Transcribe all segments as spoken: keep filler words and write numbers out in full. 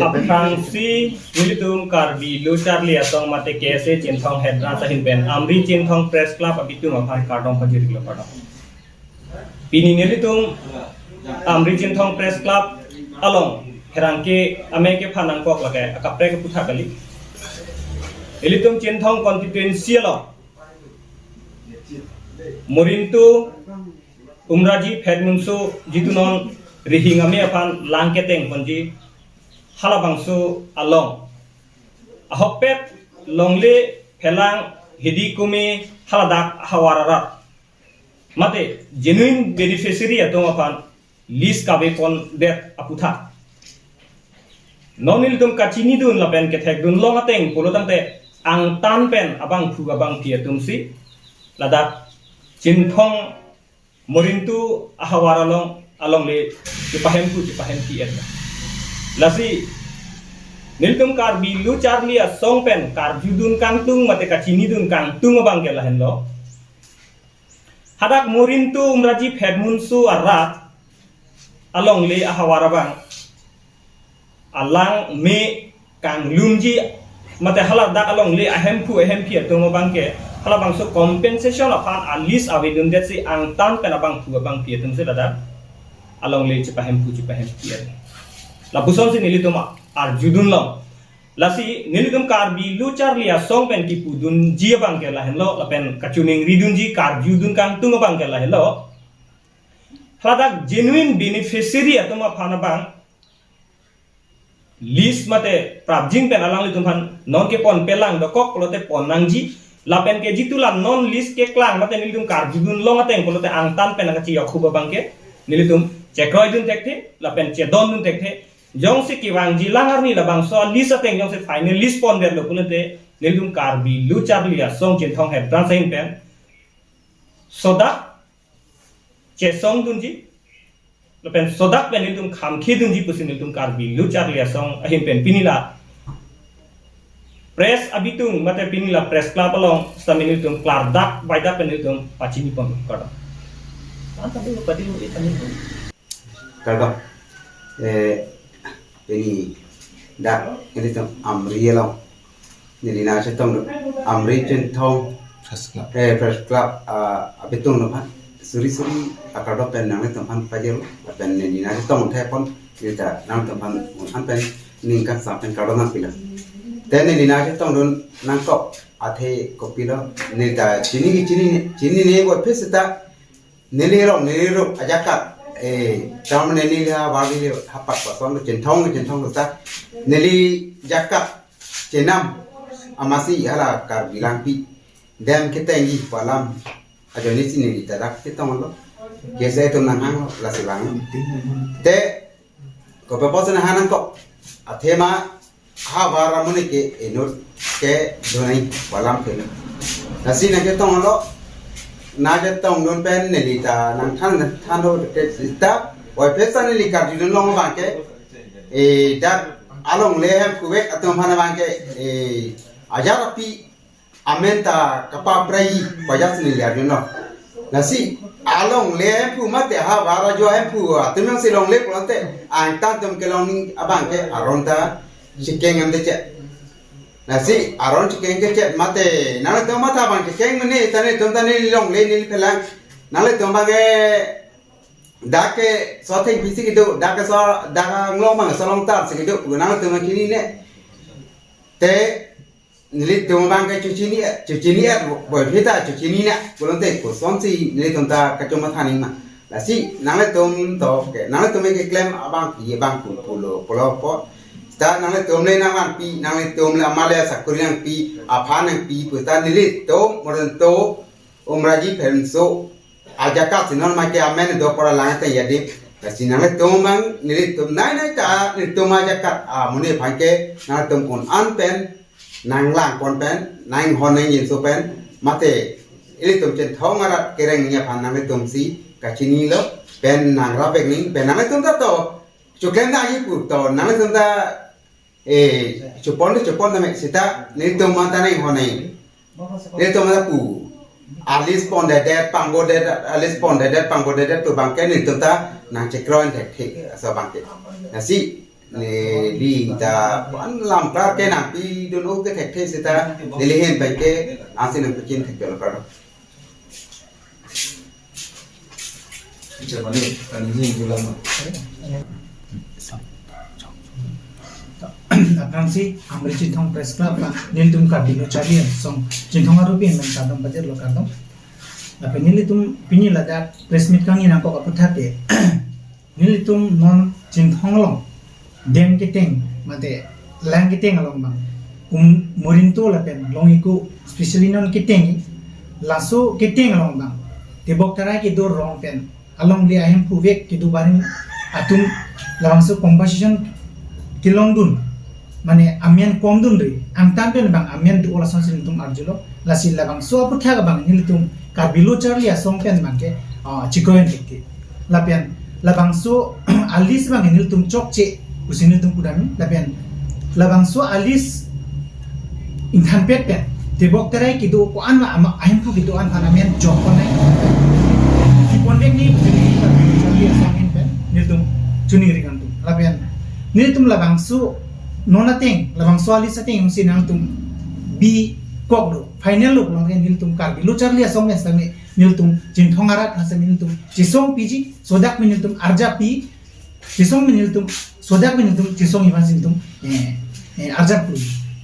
Aphrangsi nelitum Karbi Lo Charli Asong mate K S A Chinthong Head Branch ahin pen Amri Chinthong Press Club abitung aphan kardom pajirlo, kardom. Pini nelitum Amri Chinthong Press Club along pherangke amei kephan nangkok lake akaprek aputhak kali. Ilitum Chinthong constituency along Morintu Umraji Phedmunso jitu non rihing amei aphan lang keteng ponji halabangso along ahokpet longle phelang hidi kumi haladak havar arat mate genuine beneficiary atum aphan lease kave pondet aputhak non nelitum kachinidun lapen kethekdun long ateng pulo tangte angtan pen abangphu abangphi atumsi ladak Chinthong Morintu ahavar along alongle chepahemphu chepahemphi et. Lasi nelitum Karbi Lo Charli Asong pen karjudun kangtung mate kachinidun kangtung abangke lahenlo. Hadak Morintu Umraji Phedmunso arat alongle ahavar abang alang me kanglumji mate haladak alongle ahemphu ahemphi atum abangke halabangso compensation aphan a-lease avedundetsi angtan pen abangphu abangphi atumsi ladak alongle chepahemphu chepahemphi et. Lapusonsi nelitum arjudun long. Lasi nelitum Karbi Lo Charli Asong pen kipudunji abangke lahenlo, lapen kachiningridunji karjudun kangtung abangke lahenlo. Haladak genuine beneficiary atum aphan abang lease mate prapjin pen alanglitum aphan non kepon pelang dokok pulote pon nangji, lapen ke jitu la non lease keklang mate nelitum karjudun long ateng pulote angtan pen nangkachiyok hup abangke nelitum chekroidun thekthe lapen chedondun thekthe. Jongsi kevangji lang arni labangso a-lease ateng jongsi final lease pondetlo pulote nelitum Karbi Lo Charli Asong Chinthong Head Branch ahin pen sodak chesongdunji lapen sodak pen nelitum khamkhidunji pusi nelitum Karbi Lo Charli Asong ahin pen pini la press abitung mate pini la press club along sitame nelitum klardak baidak pen nelitum pachini pon, kardom. Kardom. Eh, pini dak nelitum Amri along neli nangchetongdun Amri Chinthong Press Club. Eh, Press Club, ah, abitung aphan suri suri akardom pen nanglitum aphan pajirlo, lapen neli nangchetong thepon neli ta nanglitum aphan un-an pen ning kangsam pen kardom nangpilo. Te neli nangchetongdun nangkok athe kopilo, neli ta chini chini chinine puvoiphit seta neli rong neli rup ajakat, eh, tam neli ha bali hapak pason Chinthong Chinthong ta neli jakat chenam amatsi hala Karbi Langpi dem ketengji pu alam ajoine si neli ta dak chetonglo. K S A atum nanghanglo, lasi vanglo. Te kopi apotsi nangha nangkok, athema havar amonit ke inut kedonai pu alam ke. Lasi nangchetonglo, nangchetongdun pen neli ta nangthan thanlo te seta puvoiphit seta neli karjudun long abangke, eh, dak alongle ahemphu vek atum aphan abangke, eh, ajat api amen ta kapaprai pajak sini liar yun lo. Lasi alongle ahemphu mate havar ajo ahemphu atum jongsi longle pulote angtan atum kelong abangke aron ta chekeng em dechet. Lasi aron chekeng kechet mate nanglitum matha abang chekeng mene ta nelitum ta neli longle neli phelang. Nanglitum abangke dak ke so thengpi si kedo, dak ke so dak anglong abang so longtar si kedo, nanglitum chinine. Te nelitum abangke chechini, chechini puvoiphit ta chechini na, pulote kosonsi nelitum ta kachoma thaning ma. Lasi nanglitum to ke, nanglitum keklem abangpi abangphu pulo pulo po. Ta nanglitum le nangvanpi, nanglitum le amale sakuri nangpi, aphan nangpi pu ta nelitum Morintu Umraji Phedmunso ajakat si non make amen do pora lang ta yadim. Lasi nanglitum abang nelitum nai nai ta nelitum ajakat amonit aphan ke nanglitum un-an pen nanglang pon pen, nanghon nangjinso pen, mate ilitum Chinthong arat kereng aphan nanglitumsi kachinilo pen nangrap vek nang pen nanglitum ta to choklem nangji pu to nanglitum ta, eh, chopon de chopon tame seta nelitum mata nanghon nang. Nelitum mata pu a-lease pondedet pangbodedet, a-lease pondedet pangbodedet pu abangke nelitum ta nangchekroi thekthe aso abangke. Lasi Neli ta ko-an lam klar ke nangpidun-o ke thekthe seta neli ahin pen ke ansi nangpachin thekdun lo, kardom. Teacher mane, kani jing julang ma. Aphrangsi Amri Chinthong Press Club, nelitum Karbi Lo Charli Asong Chinthong arupi men kardom pajirlo, kardom. Lapen nelitum pini ladak press meet kangni nangkok aphuthak ke, nelitum non Chinthong along dam keteng mate lang keteng along abang, um, Morinto lapen Long-iko, specially non keteng, laso keteng along abang tebok tarai kedo rong pen alongle ahemphu vek kedo barim atum labangso compensation kelongdun, mane amen komdunri, angtan pen abang amen do-o, lasonsi nelitum arjulo. Lasi labangso aphuthak abang nelitum Karbi Lo Charli Asong pen abang ke, ah, chikroin thekti. Lapen labangso a-list abang nelitum chokche pusi nelitum pudamji. Lapen labangso a-list ingthanpet pen tebok tarai kedo ko-an ma ama ahemphu kedo-an aphan amen jok konai. Kipon vek ni pusi nelitum Karbi Lo Charli Asong ahin pen nelitum choningri kangtung. Lapen nelitum labangso non ateng, labangso a-list ateng jongsi nangtum bikok lo, final lo pulote nelitum Karbi Lo Charli Asong pen setame nelitum Chinthong arat ha setame nelitum chesong piji, sodak pen nelitum arjap pi, chesong pen nelitum, sodak pen nelitum chesongji aphansi nelitum, eh, eh, arjap pu.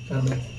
Kardom.